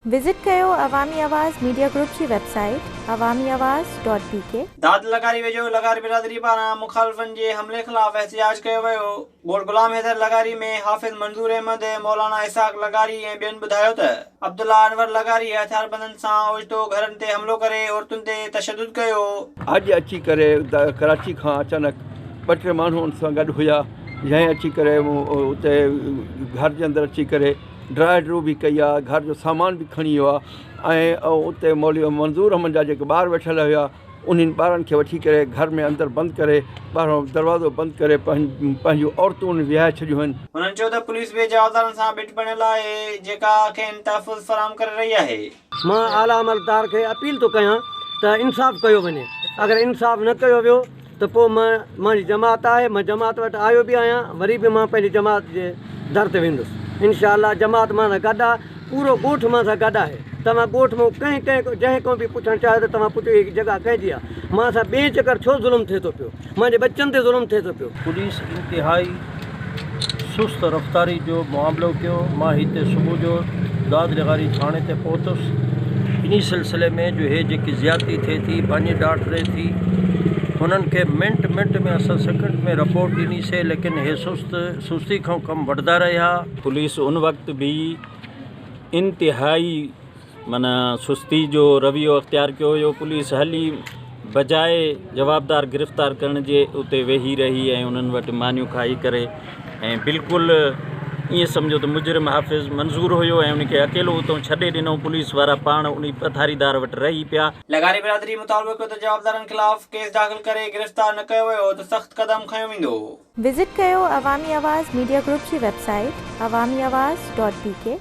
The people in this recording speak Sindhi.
وزٽ ڪيو عوامي آواز ميڊيا گروپ جي website Awami Awaz dot B K. داد لغاري ويجهو لغاري برادري پاران مخالفن جي حملي خلاف احتجاج ڪيو ويو، ڳوٺ غلام حيدر لغاري ۾ حافظ منظور احمد، مولانا اسحاق لغاري ۽ ٻين ٻڌايو ته عبدالله انور لغاري هٿياربندن سان اوچتو گهرن تي حملو ڪري عورتن تي تشدد ڪيو. اڄ اچي ڪري ڪراچي کان اچانڪ ٻه ٽي ماڻهو ان سان گڏ هيا جنهن اچي ڪري اتي گهر جي اندر اچي ڪري ڊراء ڊرو به ڪئي آ گهر جو سامان به کڻي ويو آ ۽ اتي مولوي منظور احمد جا جيڪي ٻار ويٺل هيا انهن ٻارن کي وٺي ڪري گهر ۾ اندر بند ڪري ٻاهران دروازو بند ڪري پنهنجون عورتون ويهائي ڇڏيون آهن. هنن چيو ته پوليس به جوابدارن سان ٻٽ بڻيل آهي جيڪا کين تحفظ فراهم ڪري رهي آهي. مان اعليٰ عملدار کي اپيل ٿو ڪيان ته انصاف ڪيو وڃي اگر انصاف نه ڪيو ويو ته پوء مان منهنجي جماعت آهي مان جماعت وٽ آيو به آهيان وري به مان پنهنجي جماعت جي در تي ويندس انشاء الله جماعت مان سان گڏ آهي پورو ڳوٺ مان سان گڏ آهي توهان ڳوٺ مان ڪنهن ڪنهن جنهن کان به پڇڻ چاهيو ته توهان پڇو هي جڳهه ڪنهن جي آهي مان سان ٻئي چڪر ڇو ظلم ٿئي ٿو پيو منهنجي ٻچن تي ظلم ٿئي ٿو پيو. پوليس انتهائي سست رفتاري جو معاملو ڪيو، مان هتي صبح جو داد لغاري ٿاڻي تي پهتس، انهي سلسلي ۾ جو هي جيڪي زيادتي ٿئي ٿي، ڀڃ ڊاٺ ٿئي ٿي، هنن کي منٽ منٽ ۾ اسان سيڪنڊ ۾ رپورٽ ڏني سي، ليڪن هي سست سستي کان ڪم وٺندا رهيا. پوليس ان وقت به انتهائي معنيٰ سستي جو رويو اختيار ڪيو هيو، پوليس هلي بجاء جوابدار گرفتار ڪرڻ جي اتي ويهي رهي ۽ انهن وٽ مانيون کائي ڪري ۽ بلڪل ائين سمجهو ته مجرم حافظ منظور هيو ۽ ان کي اڪيلو اتو ڇڏي ڏنو، پوليس وارا پاڻ انهي پٿاريدار وٽ رهي پيا. لغاري برادري مطالبو ڪيو ته جوابدارن خلاف ڪيس داخل ڪري گرفتار نه ڪيو ويو ته سخت قدم کنيو ويندو. وزٽ ڪيو عوامي آواز ميڊيا گروپ جي website Awami Awaz dot B K.